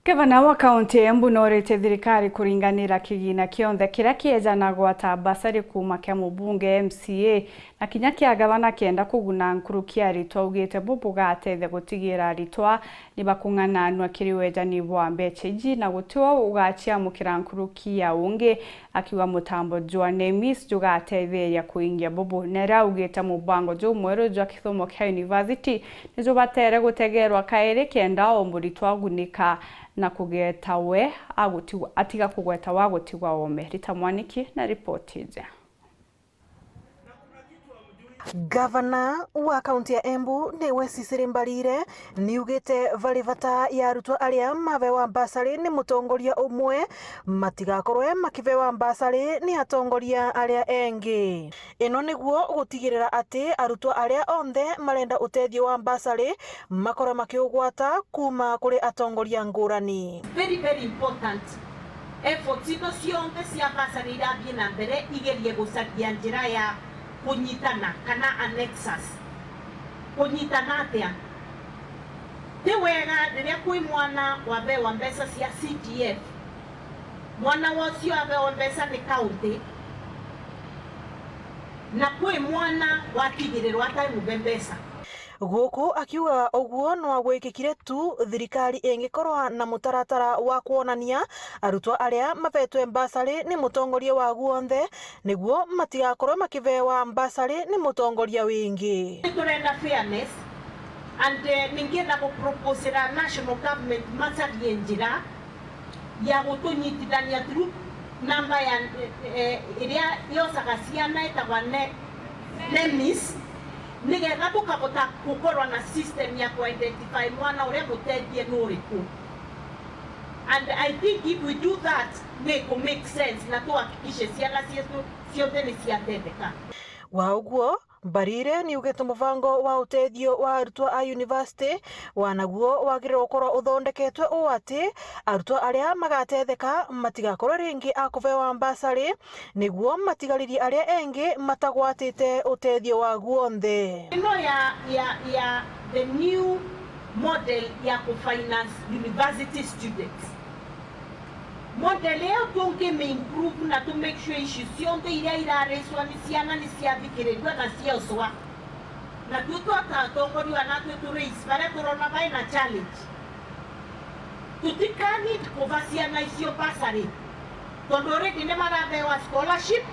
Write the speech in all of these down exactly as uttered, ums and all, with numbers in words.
Gavana wa kaunti ya Embu norite thirikari kuringanira kigina kionthe kiria kiejanagwa ta basari kuuma kia mubunge, M C A, na kinya kia gavana, kenda kuguna nkuruki ya aritwa. Augite bubu bugatethia gutigira aritwa ni bakung'ananua kiri wejani bwa mbecha iji, na gutiwe ugaciamukira nkuruki ya ungi, akiuga mutambo jwa nemis jugatetheria kuingia bubu. Nere augite mubango juu mweru jwa kithomo kia university ni jubatere gutegerwa kairi kenda o muritwa agunika na kugeta we agutigwa, atiga kugweta we agutigwa oome. Rita Mwaniki na ripoti iji. Gavana wa kaunti ya Embu niwe Cecily Mbarire niugite bari bata ya arutwa aria mabewa mbasari ni mutongoria umwe, matigakorwe makibewa mbasari ni atongoria aria engi. Ino niguo gutigirira ati arutwa aria onthe marenda utethio wa mbasari makorwe makiugwata kuuma kuri atongoria ngurani. Very, very important. Efforts ino cionthe cia bursary irathie na mbere igerie gucaria njira ya kunyitana kana annexus. Kunyitana atia? Ti wega riria kwi mwana wabewa mbeca cia C D F, mwana wocio abewa mbeca ni county, na kwi mwana watigirirwa atai mube mbeca. Guku akiuga uguo no gwikikire tu thirikari ingikorwa na mutaratara wa kwonania arutwa aria mabetwe mbasari ni mutongoria wa guonthe, niguo matigakorwe makibewa mbasari ni mutongoria wingi. Niturenda fairness and, eh, ningienda guproposera national government macarie njira ya gutunyitithania through namba ya, eh, eh, iria yocaga ciana itagwa ne-, nemis, nigetha tukabota gukorwa na system ya kuidentify mwana uria mutethie ni uriku. And I think if we do that, ni ku make sense na tuhakikishe ciana cietu cionthe ni ciatetheka. Wa uguo, Mbarire niugite mubango wa utethio wa arutwa a university wanaguo wagirire gukorwa uthondeketwe uu ati arutwa aria magatetheka matigakorwe ringi a kubewa mbasari, niguo matigaririe aria engi matagwatite utethio wa guonthe. Ino ya, ya, ya the new model ya kufinance university students. Model iyo tungimi improve na tu make sure issues cionthe iria iraricwa ni ciana ni ciathikirirua na ciocwa. Na tu twata atongoria natwi tu raise baria turona bai na challenge. Tutika need kuba ciana icio bursary, tondu already ni marabewa scholarship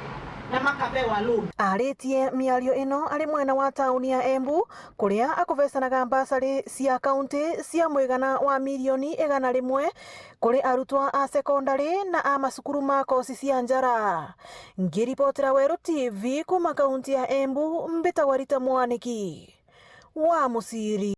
na makabewa loan. Aritie miario ino ari mwena wa tauni ya Embu, kuria akubecanaga mbasari cia kaunti cia mwigana wa milioni igana rimwe kuri arutwa a sekondari na a macukuru ma kosi cia njara. Ngiripotera Weru T V kuuma kaunti ya Embu, mbitagwa Rita Mwaniki wa Muciri.